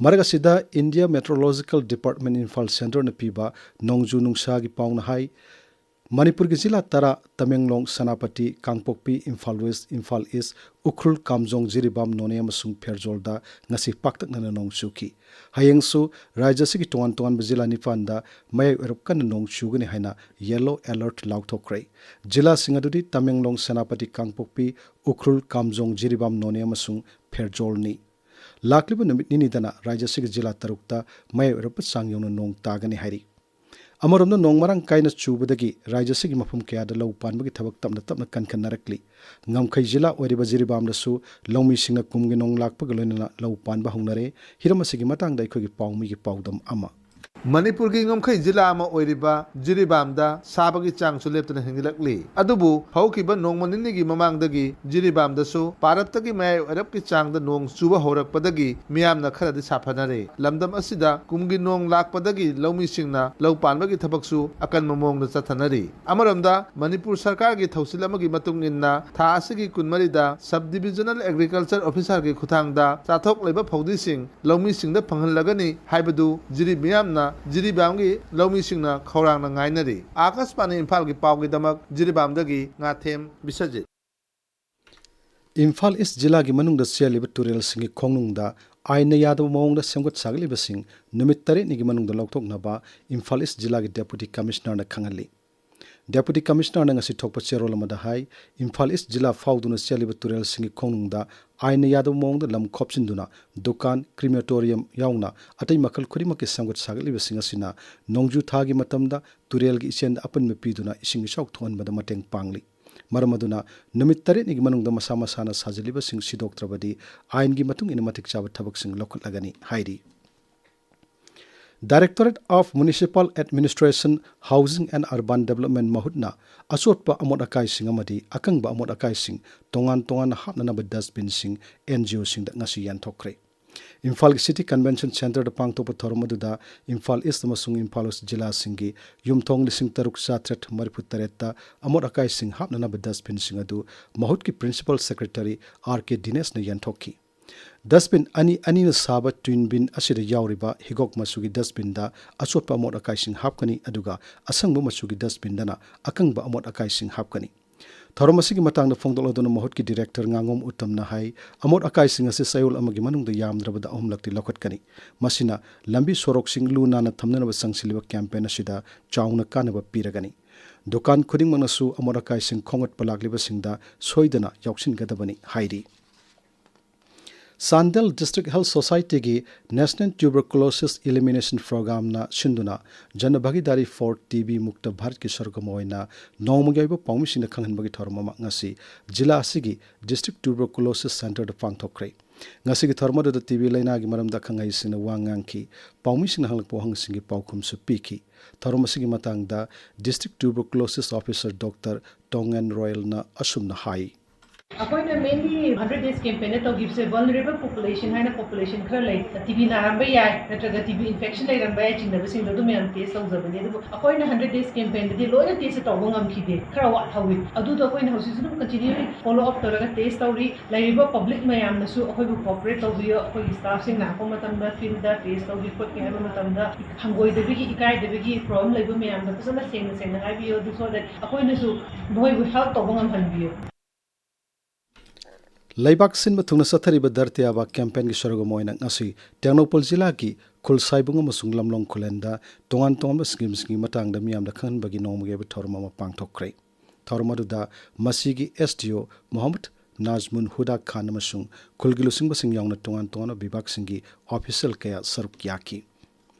ꯃꯔꯛ ꯑꯁꯤꯗ, India Meteorological Department ꯏꯝꯐꯥꯜ ꯁꯦꯟꯇꯔꯅ ꯄꯤꯕ ꯅꯣꯡꯖꯨ ꯅꯨꯡꯁꯥꯒꯤ ꯄꯥꯎꯅ ꯍꯥꯏ, ꯃꯅꯤꯄꯨꯔꯒꯤ ꯖꯤꯂꯥ ꯇꯔꯥ, ꯇꯃꯦꯡꯂꯣꯡ, ꯁꯦꯅꯥꯄꯇꯤ, ꯀꯥꯡꯄꯣꯛꯄꯤ, ꯏꯝꯐꯥꯜ ꯋꯦꯁ, ꯏꯝꯐꯥꯜ ꯏꯁ, ꯎꯈ꯭ꯔꯨꯜ, ꯀꯥꯝꯖꯣꯡ, ꯖꯤꯔꯤꯕꯥꯝ, ꯅꯣꯅꯦ ꯑꯃꯁꯨꯡ ꯐꯦꯔꯖꯣꯜꯗ ꯉꯁꯤ ꯄꯥꯛꯇꯛꯅꯅ ꯅꯣꯡ ꯆꯨꯈꯤ꯫ ꯍꯌꯦꯡꯁꯨ ꯔꯥꯖ꯭ꯌ ꯑꯁꯤꯒꯤ ꯇꯣꯉꯥꯟ ꯇꯣꯉꯥꯟꯕ ꯖꯤꯂꯥ ꯅꯤꯄꯥꯟꯗ ꯃꯌꯥꯏ ꯑꯣꯏꯔꯞ ꯀꯟꯅ ꯅꯣꯡ ꯆꯨꯒꯅꯤ ꯍꯥꯏꯅ yellow alert ꯂꯥꯎꯊꯣꯛꯈ꯭ꯔꯦ꯫ ꯖꯤꯂꯥꯁꯤꯡ ꯑꯗꯨꯗꯤ ꯇꯃꯦꯡꯂꯣꯡ, ꯁꯦꯅꯥꯄꯇꯤ, ꯀꯥꯡꯄꯣꯛꯄꯤ, ꯎꯈ꯭ꯔꯨꯜ, ꯀꯥꯝꯖꯣꯡ, ꯖꯤꯔꯤꯕꯥꯝ, ꯅꯣꯅꯦ ꯑꯃꯁꯨꯡ ꯐꯦꯔꯖꯣꯜꯅꯤ꯫ ꯂꯥꯛꯂꯤꯕ ꯅꯨꯃꯤꯠ ꯅꯤꯅꯤꯗꯅ ꯔꯥꯖ꯭ꯌ ꯑꯁꯤꯒꯤ ꯖꯤꯂꯥ ꯇꯔꯨꯛꯇ ꯃꯌꯥꯏ ꯑꯣꯏꯔꯞꯄ ꯆꯥꯡ ꯌꯧꯅ ꯅꯣꯡ ꯇꯥꯒꯅꯤ ꯍꯥꯏꯔꯤ꯫ ꯑꯃꯔꯣꯝꯗ, ꯅꯣꯡ ꯃꯔꯥꯡ ꯀꯥꯏꯅ ꯆꯨꯕꯗꯒꯤ ꯔꯥꯖ꯭ꯌ ꯑꯁꯤꯒꯤ ꯃꯐꯝ ꯀꯌꯥꯗ ꯂꯧ ꯄꯥꯟꯕꯒꯤ ꯊꯕꯛ ꯇꯞꯅ ꯇꯞꯅ ꯀꯟꯈꯠꯅꯔꯛꯂꯤ꯫ ꯉꯝꯈꯩ ꯖꯤꯂꯥ ꯑꯣꯏꯔꯤꯕ ꯖꯤꯔꯤꯕꯥꯝꯗꯁꯨ ꯂꯧꯃꯤꯁꯤꯡꯅ ꯀꯨꯝꯒꯤ ꯅꯣꯡ ꯂꯥꯛꯄꯒ ꯂꯣꯏꯅꯅ ꯂꯧ ꯄꯥꯟꯕ ꯍꯧꯅꯔꯦ꯫ ꯍꯤꯔꯝ ꯑꯁꯤꯒꯤ ꯃꯇꯥꯡꯗ ꯑꯩꯈꯣꯏꯒꯤ ꯄꯥꯎꯃꯤꯒꯤ ꯄꯥꯎꯗꯝ ꯑꯃ꯫ ꯃꯅꯤꯄꯨꯔꯒꯤ ꯉꯝꯈꯩ ꯖꯤꯂꯥ ꯑꯃ ꯑꯣꯏꯔꯤꯕ ꯖꯤꯔꯤꯕꯥꯝꯗ ꯁꯥꯕꯒꯤ ꯆꯥꯡꯁꯨ ꯂꯦꯞꯇꯅ ꯍꯦꯟꯒꯠꯂꯛꯂꯤ꯫ ꯑꯗꯨꯕꯨ ꯍꯧꯈꯤꯕ ꯅꯣꯡꯃ ꯅꯤꯅꯤꯒꯤ ꯃꯃꯥꯡꯗꯒꯤ ꯖꯤꯔꯤꯕꯥꯝꯗꯁꯨ ꯚꯥꯔꯠꯇꯒꯤ ꯃꯌꯥꯏ ꯑꯣꯏꯔꯞꯀꯤ ꯆꯥꯡꯗ ꯅꯣꯡ ꯆꯨꯕ ꯍꯧꯔꯛꯄꯗꯒꯤ ꯃꯤꯌꯥꯝꯅ ꯈꯔꯗꯤ ꯁꯥꯐꯅꯔꯦ꯫ ꯂꯝꯗꯝ ꯑꯁꯤꯗ ꯀꯨꯝꯒꯤ ꯅꯣꯡ ꯂꯥꯛꯄꯗꯒꯤ ꯂꯧꯃꯤꯁꯤꯡꯅ ꯂꯧ ꯄꯥꯟꯕꯒꯤ ꯊꯕꯛꯁꯨ ꯑꯀꯟꯕ ꯃꯑꯣꯡꯗ ꯆꯠꯊꯅꯔꯤ꯫ ꯑꯃꯔꯣꯝꯗ ꯃꯅꯤꯄꯨꯔ ꯁꯔꯀꯥꯔꯒꯤ ꯊꯧꯁꯤꯜ ꯑꯃꯒꯤ ꯃꯇꯨꯡ ꯏꯟꯅ ꯊꯥ ꯑꯁꯤꯒꯤ ꯀꯨꯟꯃꯔꯤꯗ Sub Divisional Agriculture Officerꯒꯤ ꯈꯨꯠꯊꯥꯡꯗ ꯆꯥꯊꯣꯛ ꯂꯩꯕ ꯐꯧꯗꯤꯁꯤꯡ ꯂꯧꯃꯤꯁꯤꯡꯗ ꯐꯪꯍꯜꯂꯒꯅꯤ ꯍꯥꯏꯕꯗꯨ ꯖꯤꯔꯤ ꯃꯤꯌꯥꯝꯅ ꯖꯤꯔꯤꯕꯥꯝꯒꯤ ꯂꯧꯃꯤꯁꯤꯡꯅ ꯈꯧꯔꯥꯡꯅ ꯉꯥꯏꯅꯔꯤ꯫ ꯑꯥꯀꯥꯁꯕꯥꯅꯤ ꯏꯝꯐꯥꯜꯒꯤ ꯄꯥꯎꯒꯤꯗꯃꯛ ꯖꯤꯔꯤꯕꯥꯝꯗꯒꯤ ꯉꯥꯊꯦꯝ ꯕꯤꯁ꯭ꯋꯖꯤꯠ꯫ ꯏꯝꯐꯥꯜ ꯏꯁ꯭ꯠ ꯖꯤꯂꯥꯒꯤ ꯃꯅꯨꯡꯗ ꯆꯦꯜꯂꯤꯕ ꯇꯨꯔꯦꯜꯁꯤꯡꯒꯤ ꯈꯣꯡꯅꯨꯡꯗ ꯑꯥꯏꯟꯅ ꯌꯥꯗꯕ ꯃꯑꯣꯡꯗ ꯁꯦꯝꯒꯠ ꯁꯥꯒꯠꯂꯤꯕꯁꯤꯡ ꯅꯨꯃꯤꯠ ꯇꯔꯦꯠꯅꯤꯒꯤ ꯃꯅꯨꯡꯗ ꯂꯧꯊꯣꯛꯅꯕ ꯏꯝꯐꯥꯜ ꯏꯁ꯭ꯠ ꯖꯤꯂꯥꯒꯤ Deputy Commissionerꯅ ꯈꯪꯍꯜꯂꯤ꯫ Deputy Commissionerꯅ ꯉꯁꯤ ꯊꯣꯛꯄ ꯆꯦꯔꯣꯜ ꯑꯃꯗ ꯍꯥꯏ, ꯏꯝꯐꯥꯜ ꯏꯁ꯭ꯠ ꯖꯤꯂꯥ ꯐꯥꯎꯗꯨꯅ ꯆꯦꯜꯂꯤꯕ ꯇꯨꯔꯦꯜꯁꯤꯡꯒꯤ ꯈꯣꯡꯅꯨꯡꯗ ꯑꯥꯏꯟꯅ ꯌꯥꯗꯕ ꯃꯑꯣꯡꯗ ꯂꯝ ꯈꯣꯞꯆꯤꯟꯗꯨꯅ ꯗꯨꯀꯥꯟ, crematorium ꯌꯥꯎꯅ ꯑꯇꯩ ꯃꯈꯜ ꯈꯨꯗꯤꯡꯃꯛꯀꯤ ꯁꯦꯝꯒꯠ ꯁꯥꯒꯠꯂꯤꯕꯁꯤꯡ ꯑꯁꯤꯅ ꯅꯣꯡꯖꯨ ꯊꯥꯒꯤ ꯃꯇꯝꯗ ꯇꯨꯔꯦꯜꯒꯤ ꯏꯆꯦꯜꯗ ꯑꯄꯟꯕ ꯄꯤꯗꯨꯅ ꯏꯁꯤꯡ ꯏꯆꯥꯎ ꯊꯣꯛꯍꯟꯕꯗ ꯃꯇꯦꯡ ꯄꯥꯡꯂꯤ꯫ ꯃꯔꯝ ꯑꯗꯨꯅ ꯅꯨꯃꯤꯠ ꯇꯔꯦꯠꯅꯤꯒꯤ ꯃꯅꯨꯡꯗ ꯃꯁꯥ ꯃꯁꯥꯅ ꯁꯥꯖꯤꯜꯂꯤꯕꯁꯤꯡ ꯁꯤꯗꯣꯛꯇ꯭ꯔꯕꯗꯤ ꯑꯥꯏꯟꯒꯤ ꯃꯇꯨꯡ ꯏꯟꯅ ꯃꯇꯤꯛ ꯆꯥꯕ ꯊꯕꯛꯁꯤꯡ ꯂꯧꯈꯠꯂꯒꯅꯤ ꯍꯥꯏꯔꯤ꯫ Directorate of Municipal Administration, Housing and Urban Development ꯃꯍꯨꯠꯅ ꯑꯆꯣꯠꯄ ꯑꯃꯣꯠ ꯑꯀꯥꯏꯁꯤꯡ ꯑꯃꯗꯤ ꯑꯀꯪꯕ ꯑꯃꯣꯠ ꯑꯀꯥꯏꯁꯤꯡ ꯇꯣꯉꯥꯟ ꯇꯣꯉꯥꯟꯅ ꯍꯥꯞꯅꯅꯕ dustbinꯁꯤꯡ NGOꯁꯤꯡꯗ ꯉꯁꯤ ꯌꯦꯟꯊꯣꯛꯈ꯭ꯔꯦ꯫ ꯏꯝꯐꯥꯜꯒꯤ City Convention Centreꯗ ꯄꯥꯡꯊꯣꯛꯄ ꯊꯧꯔꯝ ꯑꯗꯨꯗ ꯏꯝꯐꯥꯜ ꯏꯁ꯭ꯠ ꯑꯃꯁꯨꯡ ꯏꯝꯐꯥꯜ ꯋꯦꯁ꯭ꯠ ꯖꯤꯂꯥꯁꯤꯡꯒꯤ ꯌꯨꯝꯊꯣꯡ ꯂꯤꯁꯤꯡ ꯇꯔꯨꯛ ꯆꯥꯇ꯭ꯔꯦꯠ ꯃꯔꯤꯐꯨ ꯇꯔꯦꯠꯇ ꯑꯃꯣꯠ ꯑꯀꯥꯏꯁꯤꯡ ꯍꯥꯞꯅꯅꯕ dustbinꯁꯤꯡ ꯑꯗꯨ ꯃꯍꯨꯠꯀꯤ Principal Secretary R K ꯗꯤꯅꯦꯁꯅ ꯌꯦꯟꯊꯣꯛꯈꯤ꯫ Dustbin ꯑꯅꯤ ꯑꯅꯤꯅ ꯁꯥꯕ twin bin ꯑꯁꯤꯗ ꯌꯥꯎꯔꯤꯕ ꯍꯤꯒꯣꯛ ꯃꯆꯨꯒꯤ dustbinꯗ ꯑꯆꯣꯠꯄ ꯑꯃꯣꯠ ꯑꯀꯥꯏꯁꯤꯡ ꯍꯥꯞꯀꯅꯤ, ꯑꯗꯨꯒ ꯑꯁꯪꯕ ꯃꯆꯨꯒꯤ dustbinꯗꯅ ꯑꯀꯪꯕ ꯑꯃꯣꯠ ꯑꯀꯥꯏꯁꯤꯡ ꯍꯥꯞꯀꯅꯤ꯫ ꯊꯧꯔꯝ ꯑꯁꯤꯒꯤ ꯃꯇꯥꯡꯗ ꯐꯣꯡꯗꯣꯛꯂꯗꯨꯅ ꯃꯍꯨꯠꯀꯤ Director ꯉꯥꯉꯣꯝ ꯎꯠꯇꯝꯅ ꯍꯥꯏ, ꯑꯃꯣꯠ ꯑꯀꯥꯏꯁꯤꯡ ꯑꯁꯤ ꯆꯌꯣꯜ ꯑꯃꯒꯤ ꯃꯅꯨꯡꯗ ꯌꯥꯝꯗ꯭ꯔꯕꯗ ꯑꯍꯨꯝꯂꯛꯇꯤ ꯂꯧꯈꯠꯀꯅꯤ꯫ ꯃꯁꯤꯅ ꯂꯝꯕꯤ ꯁꯣꯔꯣꯛꯁꯤꯡ ꯂꯨ ꯅꯥꯟꯅ ꯊꯝꯅꯅꯕ ꯆꯪꯁꯤꯜꯂꯤꯕ campaign ꯑꯁꯤꯗ ꯆꯥꯎꯅ ꯀꯥꯟꯅꯕ ꯄꯤꯔꯒꯅꯤ꯫ ꯗꯨꯀꯥꯟ ꯈꯨꯗꯤꯡꯃꯛꯅꯁꯨ ꯑꯃꯣꯠ ꯑꯀꯥꯏꯁꯤꯡ ꯈꯣꯝꯒꯠꯄ ꯂꯥꯛꯂꯤꯕꯁꯤꯡꯗ ꯁꯣꯏꯗꯅ ꯌꯥꯎꯁꯤꯟꯒꯗꯕꯅꯤ ꯍꯥꯏꯔꯤ꯫ ꯆꯥꯟꯗꯦꯜ ꯗꯤꯁꯇ꯭ꯔꯤꯛ ꯍꯦꯜꯊ ꯁꯣꯁꯥꯏꯇꯤꯒꯤ National Tuberculosis Elimination Programꯅ ꯁꯤꯟꯗꯨꯅ Jan Bhagidari for TB Mukta Bharatꯀꯤ ꯁꯔꯨꯛ ꯑꯃ ꯑꯣꯏꯅ ꯅꯣꯡꯃꯒꯤ ꯑꯣꯏꯕ ꯄꯥꯎꯃꯤꯁꯤꯡꯗ ꯈꯪꯍꯟꯕꯒꯤ ꯊꯧꯔꯝ ꯑꯃ ꯉꯁꯤ ꯖꯤꯂꯥ ꯑꯁꯤꯒꯤ ꯗꯤꯁꯇ꯭ꯔꯤꯛ ꯇ꯭ꯌꯨꯕꯔꯀꯨꯂꯣꯁꯤꯁ ꯁꯦꯟꯇꯔꯗ ꯄꯥꯡꯊꯣꯛꯈ꯭ꯔꯦ꯫ ꯉꯁꯤꯒꯤ ꯊꯧꯔꯝ ꯑꯗꯨꯗ ꯇꯤ ꯕꯤ ꯂꯩꯅꯥꯒꯤ ꯃꯔꯝꯗ ꯑꯈꯪ ꯑꯍꯩꯁꯤꯡꯅ ꯋꯥ ꯉꯥꯡꯈꯤ꯫ ꯄꯥꯎꯃꯤꯁꯤꯡꯅ ꯍꯪꯂꯛꯄ ꯋꯥꯍꯪꯁꯤꯡꯒꯤ ꯄꯥꯎꯈꯨꯝꯁꯨ ꯄꯤꯈꯤ꯫ ꯊꯧꯔꯝ ꯑꯁꯤꯒꯤ ꯃꯇꯥꯡꯗ ꯗꯤꯁꯇ꯭ꯔꯤꯛ ꯇ꯭ꯌꯨꯕꯔꯀꯨꯂꯣꯁꯤꯁ ꯑꯣꯐꯤꯁꯔ ꯗꯣꯛꯇꯔ ꯇꯣꯡꯉꯦꯟ ꯔꯣꯌꯦꯜꯅ ꯑꯁꯨꯝꯅ ꯍꯥꯏ꯫ ꯑꯩꯈꯣꯏꯅ mainly hundred days campaignꯗ ꯇꯧꯈꯤꯕꯁꯦ vulnerable population ꯍꯥꯏꯅ population ꯈꯔ ꯂꯩ, ꯇꯤ ꯕꯤ ꯅꯥꯔꯝꯕ ꯌꯥꯏ ꯅꯠꯇ꯭ꯔꯒ ꯇꯤ ꯕꯤ infection ꯂꯩꯔꯝꯕ ꯌꯥꯏ ꯆꯤꯡꯅꯕꯁꯤꯡꯗꯣ ꯑꯗꯨ ꯃꯌꯥꯝ test ꯇꯧꯖꯕꯅꯤ꯫ ꯑꯗꯨꯕꯨ ꯑꯩꯈꯣꯏꯅ hundred days campaignꯗꯗꯤ ꯂꯣꯏꯅ testꯁꯦ ꯇꯧꯕ ꯉꯝꯈꯤꯗꯦ, ꯈꯔ ꯋꯥꯠꯍꯧꯋꯤ꯫ ꯑꯗꯨꯗꯣ ꯑꯩꯈꯣꯏꯅ ꯍꯧꯖꯤꯛꯁꯨ ꯑꯗꯨꯝ continuing follow up ꯇꯧꯔꯒ test ꯇꯧꯔꯤ꯫ ꯂꯩꯔꯤꯕ public ꯃꯌꯥꯝꯅꯁꯨ ꯑꯩꯈꯣꯏꯕꯨ cooperate ꯇꯧꯕꯤꯌꯨ꯫ ꯑꯩꯈꯣꯏꯒꯤ staffꯁꯤꯡ ꯂꯥꯛꯄ ꯃꯇꯝꯗ fieldꯗ test ꯇꯧꯒꯦ ꯈꯣꯠꯀꯦ ꯍꯥꯏꯕ ꯃꯇꯝꯗ ꯍꯪꯒꯣꯏꯗꯕꯒꯤ, ꯏꯀꯥꯏꯗꯕꯒꯤ problem ꯂꯩꯕ ꯃꯌꯥꯝꯗꯣ ꯐꯖꯅ ꯁꯦꯡꯅ ꯁꯦꯡꯅ ꯍꯥꯏꯕꯤꯌꯨ, ꯑꯗꯨ so that ꯑꯩꯈꯣꯏꯅꯁꯨ ꯃꯈꯣꯏꯕꯨ help ꯇꯧꯕ ꯉꯝꯍꯟꯕꯤꯌꯨ꯫ ꯂꯩꯕꯥꯛ ꯁꯤꯟꯕ ꯊꯨꯡꯅ ꯆꯠꯊꯔꯤꯕ ꯙꯔꯇꯤ ꯑꯥꯕꯥ campaignꯒꯤ ꯁꯔꯨꯛ ꯑꯃ ꯑꯣꯏꯅ ꯉꯁꯤ ꯇꯦꯡꯅꯧꯄꯜ ꯖꯤꯂꯥꯒꯤ ꯈꯨꯜꯁꯥꯏꯕꯨꯡ ꯑꯃꯁꯨꯡ ꯂꯝꯂꯣꯡ ꯈꯨꯂꯦꯟꯗ ꯇꯣꯉꯥꯟ ꯇꯣꯉꯥꯟꯕ schemeꯁꯤꯡꯒꯤ ꯃꯇꯥꯡꯗ ꯃꯤꯌꯥꯝꯗ ꯈꯪꯍꯟꯕꯒꯤ ꯅꯣꯡꯃꯒꯤ ꯑꯣꯏꯕ ꯊꯧꯔꯝ ꯑꯃ ꯄꯥꯡꯊꯣꯛꯈ꯭ꯔꯦ꯫ ꯊꯧꯔꯝ ꯑꯗꯨꯗ ꯃꯁꯤꯒꯤ S D O ꯃꯣꯍꯝꯃꯗ ꯅꯥꯖꯃꯨꯟ ꯍꯨꯗꯥ ꯈꯥꯟ ꯑꯃꯁꯨꯡ ꯈꯨꯜꯒꯤ ꯂꯨꯆꯤꯡꯕꯁꯤꯡ ꯌꯥꯎꯅ ꯇꯣꯉꯥꯟ ꯇꯣꯉꯥꯟꯕ ꯕꯤꯚꯥꯒꯁꯤꯡꯒꯤ official ꯀꯌꯥ ꯁꯔꯨꯛ ꯌꯥꯈꯤ꯫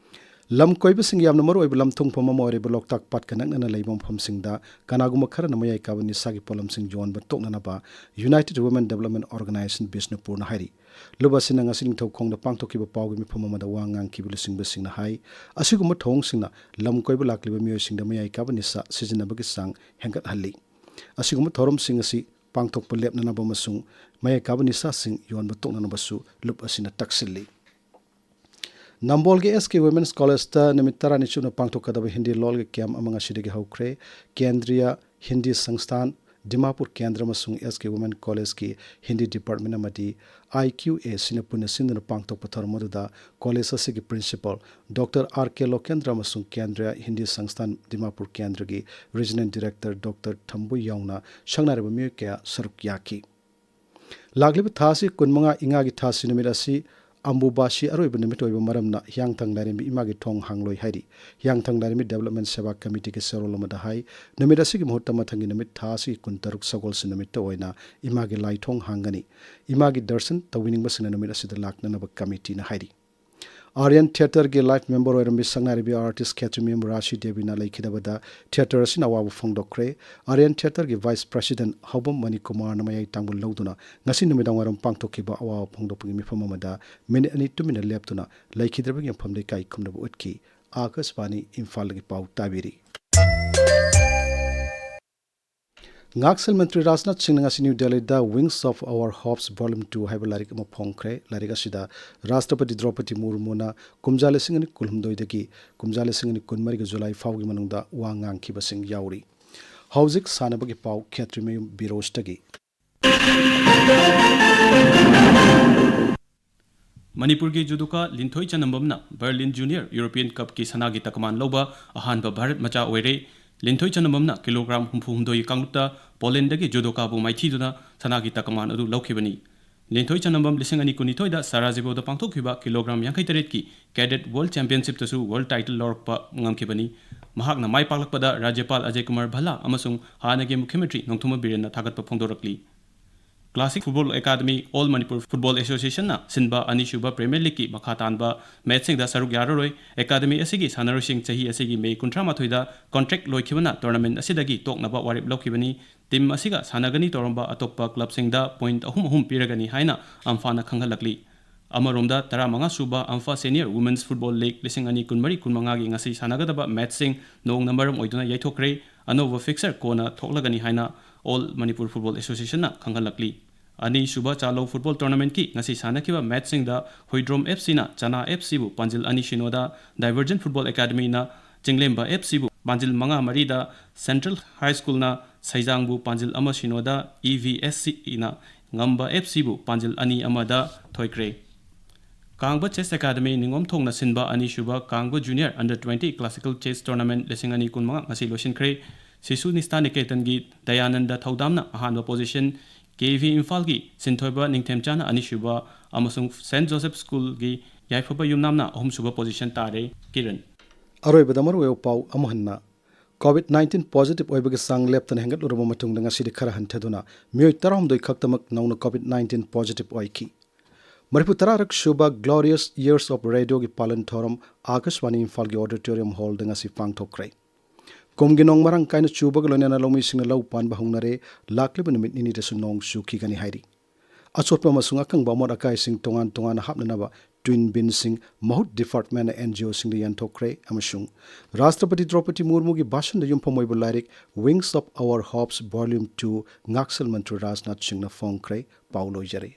ꯂꯝ ꯀꯣꯏꯕꯁꯤꯡꯒꯤ ꯌꯥꯝꯅ ꯃꯔꯨꯑꯣꯏꯕ ꯂꯝ ꯊꯨꯡꯐꯝ ꯑꯃ ꯑꯣꯏꯔꯤꯕ ꯂꯣꯛꯇꯥꯛ ꯄꯥꯠꯀ ꯅꯛꯅꯅ ꯂꯩꯕ ꯃꯐꯝꯁꯤꯡꯗ ꯀꯅꯥꯒꯨꯝꯕ ꯈꯔꯅ ꯃꯌꯥꯏ ꯀꯥꯕ ꯅꯤꯁꯥꯒꯤ ꯄꯣꯠꯂꯝꯁꯤꯡ ꯌꯣꯟꯕ ꯇꯣꯛꯅꯅꯕ United Women Development Organisation ꯕꯤꯁꯅꯨꯄꯨꯔꯅ ꯍꯥꯏꯔꯤ꯫ ꯂꯨꯞ ꯑꯁꯤꯅ ꯉꯁꯤ ꯅꯤꯡꯊꯧꯈꯣꯡꯗ ꯄꯥꯡꯊꯣꯛꯈꯤꯕ ꯄꯥꯎꯒꯤ ꯃꯤꯐꯝ ꯑꯃꯗ ꯋꯥ ꯉꯥꯡꯈꯤꯕ ꯂꯨꯆꯤꯡꯕꯁꯤꯡꯅ ꯍꯥꯏ, ꯑꯁꯤꯒꯨꯝꯕ ꯊꯧꯑꯣꯡꯁꯤꯡꯅ ꯂꯝ ꯀꯣꯏꯕ ꯂꯥꯛꯂꯤꯕ ꯃꯤꯑꯣꯏꯁꯤꯡꯗ ꯃꯌꯥꯏ ꯀꯥꯕ ꯅꯤꯁꯥ ꯁꯤꯖꯤꯟꯅꯕꯒꯤ ꯆꯥꯡ ꯍꯦꯟꯒꯠꯍꯜꯂꯤ꯫ ꯑꯁꯤꯒꯨꯝꯕ ꯊꯧꯔꯝꯁꯤꯡ ꯑꯁꯤ ꯄꯥꯡꯊꯣꯛꯄ ꯂꯦꯞꯅꯅꯕ ꯑꯃꯁꯨꯡ ꯃꯌꯥꯏ ꯀꯥꯕ ꯅꯤꯁꯥꯁꯤꯡ ꯌꯣꯟꯕ ꯇꯣꯛꯅꯅꯕꯁꯨ ꯂꯨꯞ ꯑꯁꯤꯅ ꯇꯛꯁꯤꯜꯂꯤ꯫ ꯅꯝꯕꯣꯜꯒꯤ S K Women's Collegeꯇ ꯅꯨꯃꯤꯠ ꯇꯔꯥꯅꯤ ꯆꯨꯞꯅ ꯄꯥꯡꯊꯣꯛꯀꯗꯕ ꯍꯤꯟꯗꯤ ꯂꯣꯜꯒꯤ camp ꯑꯃ ꯉꯁꯤꯗꯒꯤ ꯍꯧꯈ꯭ꯔꯦ꯫ ꯀꯦꯟꯗ꯭ꯔꯤꯌꯥ ꯍꯤꯟꯗꯤ ꯁꯪꯁꯊꯥꯟ, ꯗꯤꯃꯥꯄꯨꯔ ꯀꯦꯟꯗ꯭ꯔ ꯑꯃꯁꯨꯡ S K Women Collegeꯀꯤ Hindi department ꯑꯃꯗꯤ I Q Aꯁꯤꯅ ꯄꯨꯟꯅ ꯁꯤꯟꯗꯨꯅ ꯄꯥꯡꯊꯣꯛꯄ ꯊꯧꯔꯝ ꯑꯗꯨꯗ college ꯑꯁꯤꯒꯤ principal ꯗꯣꯛꯇꯔ R K ꯂꯣꯀꯦꯟꯗ꯭ꯔ ꯑꯃꯁꯨꯡ ꯀꯦꯟꯗ꯭ꯔꯤꯌꯥ ꯍꯤꯟꯗꯤ ꯁꯪꯁꯊꯥꯟ ꯗꯤꯃꯥꯄꯨꯔ ꯀꯦꯟꯗ꯭ꯔꯒꯤ regional director ꯗꯣꯛꯇꯔ ꯊꯝꯕꯨ ꯌꯥꯎꯅ ꯁꯛꯅꯥꯏꯔꯕ ꯃꯤꯑꯣꯏ ꯀꯌꯥ ꯁꯔꯨꯛ ꯌꯥꯈꯤ꯫ ꯂꯥꯛꯂꯤꯕ ꯊꯥ ꯑꯁꯤ ꯀꯨꯟꯃꯉꯥ, ꯏꯉꯥꯒꯤ ꯊꯥꯁꯤ ꯅꯨꯃꯤꯠ ꯑꯁꯤ ꯑꯝꯕꯨꯕꯥꯁꯤ ꯑꯔꯣꯏꯕ ꯅꯨꯃꯤꯠ ꯑꯣꯏꯕ ꯃꯔꯝꯅ ꯍꯤꯌꯥꯡꯊꯥꯡ ꯂꯥꯏꯔꯦꯝꯕꯤ ꯏꯃꯥꯒꯤ ꯊꯣꯡ ꯍꯥꯡꯂꯣꯏ ꯍꯥꯏꯔꯤ꯫ ꯍꯤꯌꯥꯡꯊꯥꯡ ꯂꯥꯏꯔꯦꯝꯕꯤ Development Seva Committeeꯒꯤ ꯆꯦꯔꯣꯜ ꯑꯃꯗ ꯍꯥꯏ, ꯅꯨꯃꯤꯠ ꯑꯁꯤꯒꯤ ꯃꯍꯨꯠꯇ ꯃꯊꯪꯒꯤ ꯅꯨꯃꯤꯠ ꯊꯥ ꯑꯁꯤꯒꯤ ꯀꯨꯟꯇꯔꯨꯛ ꯁꯒꯣꯜꯁꯦꯟ ꯅꯨꯃꯤꯠꯇ ꯑꯣꯏꯅ ꯏꯃꯥꯒꯤ ꯂꯥꯏꯊꯣꯡ ꯍꯥꯡꯒꯅꯤ꯫ ꯏꯃꯥꯒꯤ ꯗꯔꯁꯟ ꯇꯧꯕꯤꯅꯤꯡꯕꯁꯤꯡꯅ ꯅꯨꯃꯤꯠ ꯑꯁꯤꯗ ꯂꯥꯛꯅꯅꯕ ꯀꯃꯤꯇꯤꯅ ꯍꯥꯏꯔꯤ꯫ Aryan Theatreꯒꯤ life member ꯑꯣꯏꯔꯝꯕꯤ ꯁꯛꯅꯥꯏꯔꯕꯤ artist ꯈꯦꯇ꯭ꯔꯤꯃꯌꯨꯝ ꯔꯥꯁꯤ ꯗꯦꯕꯤꯅ ꯂꯩꯈꯤꯗꯕꯗ theatre ꯑꯁꯤꯅ ꯑꯋꯥꯕ ꯐꯣꯡꯗꯣꯛꯈ꯭ꯔꯦ꯫ Aryan Theatreꯒꯤ vice president ꯍꯧꯕꯝ ꯃꯅꯤ ꯀꯨꯃꯥꯔꯅ ꯃꯌꯥꯏ ꯇꯥꯡꯕ ꯂꯧꯗꯨꯅ ꯉꯁꯤ ꯅꯨꯃꯤꯗꯥꯡꯋꯥꯏꯔꯝ ꯄꯥꯡꯊꯣꯛꯈꯤꯕ ꯑꯋꯥꯕ ꯐꯣꯡꯗꯣꯛꯄꯒꯤ ꯃꯤꯐꯝ ꯑꯃꯗ ꯃꯤꯅꯤꯠ ꯑꯅꯤ ꯇꯨꯃꯤꯟꯅ ꯂꯦꯞꯇꯨꯅ ꯂꯩꯈꯤꯗ꯭ꯔꯕꯒꯤ ꯃꯐꯝꯗ ꯏꯀꯥꯏ ꯈꯨꯝꯅꯕ ꯎꯠꯈꯤ꯫ ꯑꯥꯀꯥꯁꯕꯥꯅꯤ ꯏꯝꯐꯥꯜꯗꯒꯤ ꯄꯥꯎ ꯇꯥꯕꯤꯔꯤ꯫ ꯉꯥꯛꯁꯦꯜ ꯃꯟꯇ꯭ꯔꯤ ꯔꯥꯖꯅꯥꯊ ꯁꯤꯡꯅ ꯉꯁꯤ ꯅ꯭ꯌꯨ ꯗꯦꯜꯂꯤꯗ Wings of Our Hopes Volume Two ꯍꯥꯏꯕ ꯂꯥꯏꯔꯤꯛ ꯑꯃ ꯐꯣꯡꯈ꯭ꯔꯦ꯫ ꯂꯥꯏꯔꯤꯛ ꯑꯁꯤꯗ ꯔꯥꯁꯇ꯭ꯔꯄꯇꯤ ꯗ꯭ꯔꯧꯄꯗꯤ ꯃꯨꯔꯃꯨꯅ ꯀꯨꯝꯖꯥ ꯂꯤꯁꯤꯡ ꯑꯅꯤ ꯀꯨꯟꯍꯨꯝꯗꯣꯏꯗꯒꯤ ꯀꯨꯝꯖꯥ ꯂꯤꯁꯤꯡ ꯑꯅꯤ ꯀꯨꯟꯃꯔꯤꯒꯤ ꯖꯨꯂꯥꯏ ꯐꯥꯎꯒꯤ ꯃꯅꯨꯡꯗ ꯋꯥ ꯉꯥꯡꯈꯤꯕꯁꯤꯡ ꯌꯥꯎꯔꯤ꯫ ꯍꯧꯖꯤꯛ ꯁꯥꯟꯅꯕꯒꯤ ꯄꯥꯎ, ꯈꯦꯇ꯭ꯔꯤꯃꯌꯨꯝ ꯕꯤꯔꯣꯖꯇꯒꯤ꯫ ꯃꯅꯤꯄꯨꯔꯒꯤ ꯖꯨꯗꯣꯀꯥ ꯂꯤꯟꯊꯣꯏ ꯆꯅꯝꯕꯝꯅ ꯕꯔꯂꯤꯟ ꯖꯨꯅꯤꯌꯔ ꯌꯨꯔꯣꯄꯤꯌꯟ ꯀꯞꯀꯤ ꯁꯅꯥꯒꯤ ꯇꯀꯃꯥꯟ ꯂꯧꯕ ꯑꯍꯥꯟꯕ ꯚꯥꯔꯠ ꯃꯆꯥ ꯑꯣꯏꯔꯦ꯫ ꯂꯤꯟꯊꯣꯏ ꯆꯅꯝꯕꯝꯅ ꯀꯤꯂꯣꯒ꯭ꯔꯥꯝ ꯍꯨꯝꯐꯨ ꯍꯨꯝꯗꯣꯏꯒꯤ ꯀꯥꯡꯂꯨꯞꯇ ꯄꯣꯂꯦꯟꯗꯒꯤ ꯖꯨꯗꯣꯀꯥꯕꯨ ꯃꯥꯏꯊꯤꯗꯨꯅ ꯁꯅꯥꯒꯤ ꯇꯀꯃꯥꯟ ꯑꯗꯨ ꯂꯧꯈꯤꯕꯅꯤ꯫ ꯂꯤꯟꯊꯣꯏ ꯆꯅꯝꯕꯝ ꯂꯤꯁꯤꯡ ꯑꯅꯤ ꯀꯨꯟꯅꯤꯊꯣꯏꯗ ꯁꯥꯔꯥꯖꯦꯕꯣꯗ ꯄꯥꯡꯊꯣꯛꯈꯤꯕ ꯀꯤꯂꯣꯒ꯭ꯔꯥꯝ ꯌꯥꯡꯈꯩ ꯇꯔꯦꯠꯀꯤ Cadet World Championshipꯇꯁꯨ world title ꯂꯧꯔꯛꯄ ꯉꯝꯈꯤꯕꯅꯤ꯫ ꯃꯍꯥꯛꯅ ꯃꯥꯏ ꯄꯥꯛꯂꯛꯄꯗ ꯔꯥꯖ꯭ꯌꯄꯥꯜ ꯑꯖꯌ ꯀꯨꯃꯥꯔ ꯚꯜꯂꯥ ꯑꯃꯁꯨꯡ ꯍꯥꯟꯅꯒꯤ ꯃꯨꯈ꯭ꯌ ꯃꯟꯇ꯭ꯔꯤ ꯅꯣꯡꯊꯣꯝꯕꯝ ꯕꯤꯔꯦꯟꯅ ꯊꯥꯒꯠꯄ ꯐꯣꯡꯗꯣꯔꯛꯂꯤ꯫ Classic Football Academy, All Manipur Football Associationꯅ ꯁꯤꯟꯕ ꯑꯅꯤꯁꯨꯕ Premier Leagueꯀꯤ ꯃꯈꯥ ꯇꯥꯟꯕ matchꯁꯤꯡꯗ ꯁꯔꯨꯛ ꯌꯥꯔꯔꯣꯏ꯫ Academy ꯑꯁꯤꯒꯤ ꯁꯥꯟꯅꯔꯣꯏꯁꯤꯡ ꯆꯍꯤ ꯑꯁꯤꯒꯤ ꯃꯦ ꯀꯨꯟꯊ꯭ꯔꯥ ꯃꯥꯊꯣꯏꯗ contract ꯂꯣꯏꯈꯤꯕꯅ tournament ꯑꯁꯤꯗꯒꯤ ꯇꯣꯛꯅꯕ ꯋꯥꯔꯦꯞ ꯂꯧꯈꯤꯕꯅꯤ꯫ Team ꯑꯁꯤꯒ ꯁꯥꯟꯅꯒꯅꯤ ꯇꯧꯔꯝꯕ ꯑꯇꯣꯞꯄ clubꯁꯤꯡꯗ point ꯑꯍꯨꯝ ꯑꯍꯨꯝ ꯄꯤꯔꯒꯅꯤ ꯍꯥꯏꯅ ꯑꯝꯐꯥꯅ ꯈꯪꯍꯜꯂꯛꯂꯤ꯫ ꯑꯃꯔꯣꯝꯗ, ꯇꯔꯥꯃꯉꯥ ꯁꯨꯕ ꯑꯝꯐꯥ Senior Women's Football League ꯂꯤꯁꯤꯡ ꯑꯅꯤ ꯀꯨꯟꯃꯔꯤ ꯀꯨꯟꯃꯉꯥꯒꯤ ꯉꯁꯤ ꯁꯥꯟꯅꯒꯗꯕ matchꯁꯤꯡ ꯅꯣꯡꯅ ꯃꯔꯝ ꯑꯣꯏꯗꯨꯅ ꯌꯩꯊꯣꯛꯈ꯭ꯔꯦ꯫ ꯑꯅꯧꯕ fixture ꯀꯣꯟꯅ ꯊꯣꯛꯂꯒꯅꯤ ꯍꯥꯏꯅ All Manipur Football Associationꯅ ꯈꯪꯍꯜꯂꯛꯂꯤ꯫ ꯑꯅꯤꯁꯨꯕ ꯆꯥꯂꯧ football tournamentꯀꯤ ꯉꯁꯤ ꯁꯥꯟꯅꯈꯤꯕ matchꯁꯤꯡꯗ ꯍꯨꯏꯗ꯭ꯔꯣꯝ FCꯅ ꯆꯅꯥ FCꯕꯨ ꯄꯥꯟꯖꯤꯜ ꯑꯅꯤ ꯁꯤꯅꯣꯗ, Divergent Football Academyꯅ ꯆꯤꯡꯂꯦꯝꯕ FCꯕꯨ ꯄꯥꯟꯖꯤꯜ ꯃꯉꯥ ꯃꯔꯤꯗ, Central High Schoolꯅ ꯁꯩꯖꯥꯡꯕꯨ ꯄꯥꯟꯖꯤꯜ ꯑꯃ ꯁꯤꯅꯣꯗ, EVSCꯅ ꯉꯝꯕ FCꯕꯨ ꯄꯥꯟꯖꯤꯜ ꯑꯅꯤ ꯑꯃꯗ ꯊꯣꯏꯈ꯭ꯔꯦ꯫ ꯀꯥꯡꯕ Chess Academy ꯅꯤꯉꯣꯝꯊꯣꯡꯅ ꯁꯤꯟꯕ ꯑꯅꯤꯁꯨꯕ ꯀꯥꯡꯕ Junior Under Twenty Classical Chess Tournament ꯂꯤꯁꯤꯡ ꯑꯅꯤ ꯀꯨꯟꯃꯉꯥ ꯉꯁꯤ ꯂꯣꯏꯁꯤꯟꯈ꯭ꯔꯦ꯫ ꯁꯤꯁꯨ ꯅꯤꯁ꯭ꯊꯥ ꯅꯤꯀꯦꯇꯟꯒꯤ ꯗꯌꯥꯅꯟꯗ ꯊꯧꯗꯥꯝꯅ ꯑꯍꯥꯟꯕ position, ꯀꯦ ꯏ ꯚꯤ ꯏꯝꯐꯥꯜꯒꯤ ꯁꯤꯟꯊꯣꯏꯕ ꯅꯤꯡꯊꯦꯝꯆꯥꯅ ꯑꯅꯤꯁꯨꯕ ꯑꯃꯁꯨꯡ ꯁꯦꯟꯠ ꯖꯣꯁꯦꯐ ꯁ꯭ꯀꯨꯜꯒꯤ ꯌꯥꯏꯐꯕ ꯌꯨꯝꯅꯥꯝꯅ ꯑꯍꯨꯝꯁꯨꯕ ꯄꯣꯖꯤꯁꯟ ꯇꯥꯔꯦ꯫ ꯀꯤꯔꯟ꯫ ꯑꯔꯣꯏꯕꯗ ꯃꯔꯨꯑꯣꯏꯕ ꯄꯥꯎ ꯑꯃꯨꯛ ꯍꯟꯅ꯫ ꯀꯣꯚꯤꯗ ꯅꯥꯏꯟꯇꯤꯟ ꯄꯣꯖꯤꯇꯤꯚ ꯑꯣꯏꯕꯒꯤ ꯆꯥꯡ ꯂꯦꯞꯇꯅ ꯍꯦꯟꯒꯠꯂꯨꯔꯕ ꯃꯇꯨꯡꯗ ꯉꯁꯤꯗꯤ ꯈꯔ ꯍꯟꯊꯗꯨꯅ ꯃꯤꯑꯣꯏ ꯇꯔꯥꯍꯨꯝꯗꯣꯏ ꯈꯛꯇꯃꯛ ꯅꯧꯅ ꯀꯣꯚꯤꯗ ꯅꯥꯏꯟꯇꯤꯟ ꯄꯣꯖꯤꯇꯤꯚ ꯑꯣꯏꯈꯤ꯫ ꯃꯔꯤꯐꯨ ꯇꯔꯥꯔꯛ ꯁꯨꯕ Glorious Years of Radioꯒꯤ ꯄꯥꯂꯟ ꯊꯧꯔꯝ ꯑꯥꯀꯥꯁꯕꯥꯅꯤ ꯏꯝꯐꯥꯜꯒꯤ ꯑꯣꯗꯤꯇꯣꯔꯤꯌꯝ ꯍꯣꯜꯗ ꯉꯁꯤ ꯄꯥꯡꯊꯣꯛꯈ꯭ꯔꯦ꯫ ꯀꯨꯝꯒꯤ ꯅꯣꯡ ꯃꯔꯥꯡ ꯀꯥꯏꯅ ꯆꯨꯕꯒ ꯂꯣꯏꯅꯅ ꯂꯧꯃꯤꯁꯤꯡꯅ ꯂꯧ ꯄꯥꯟꯕ ꯍꯧꯅꯔꯦ꯫ ꯂꯥꯛꯂꯤꯕ ꯅꯨꯃꯤꯠ ꯅꯤꯅꯤꯗꯁꯨ ꯅꯣꯡ ꯆꯨꯈꯤꯒꯅꯤ ꯍꯥꯏꯔꯤ꯫ ꯑꯆꯣꯠꯄ ꯑꯃꯁꯨꯡ ꯑꯀꯪꯕ ꯑꯃꯣꯠ ꯑꯀꯥꯏꯁꯤꯡ ꯇꯣꯉꯥꯟ ꯇꯣꯉꯥꯟꯅ ꯍꯥꯞꯅꯅꯕ ꯇ꯭ꯋꯤꯟ ꯕꯤꯟꯁꯤꯡ ꯃꯍꯨꯠ ꯗꯤꯄꯥꯔꯠꯃꯦꯟꯅ ꯑꯦꯟ ꯖꯤ ꯑꯣꯁꯤꯡꯗ ꯌꯦꯟꯊꯣꯛꯈ꯭ꯔꯦ ꯑꯃꯁꯨꯡ ꯔꯥꯁꯇ꯭ꯔꯄꯇꯤ ꯗ꯭ꯔꯧꯄꯗꯤ ꯃꯨꯔꯃꯨꯒꯤ ꯚꯥꯁꯟꯗ ꯌꯨꯝꯐꯝ ꯑꯣꯏꯕ ꯂꯥꯏꯔꯤꯛ Wings of Our Hopes Volume Two ꯉꯥꯛꯁꯦꯜ ꯃꯟꯇ꯭ꯔꯤ ꯔꯥꯖꯅꯥꯊ ꯁꯤꯡꯅ ꯐꯣꯡꯈ꯭ꯔꯦ꯫ ꯄꯥꯎ ꯂꯣꯏꯖꯔꯦ꯫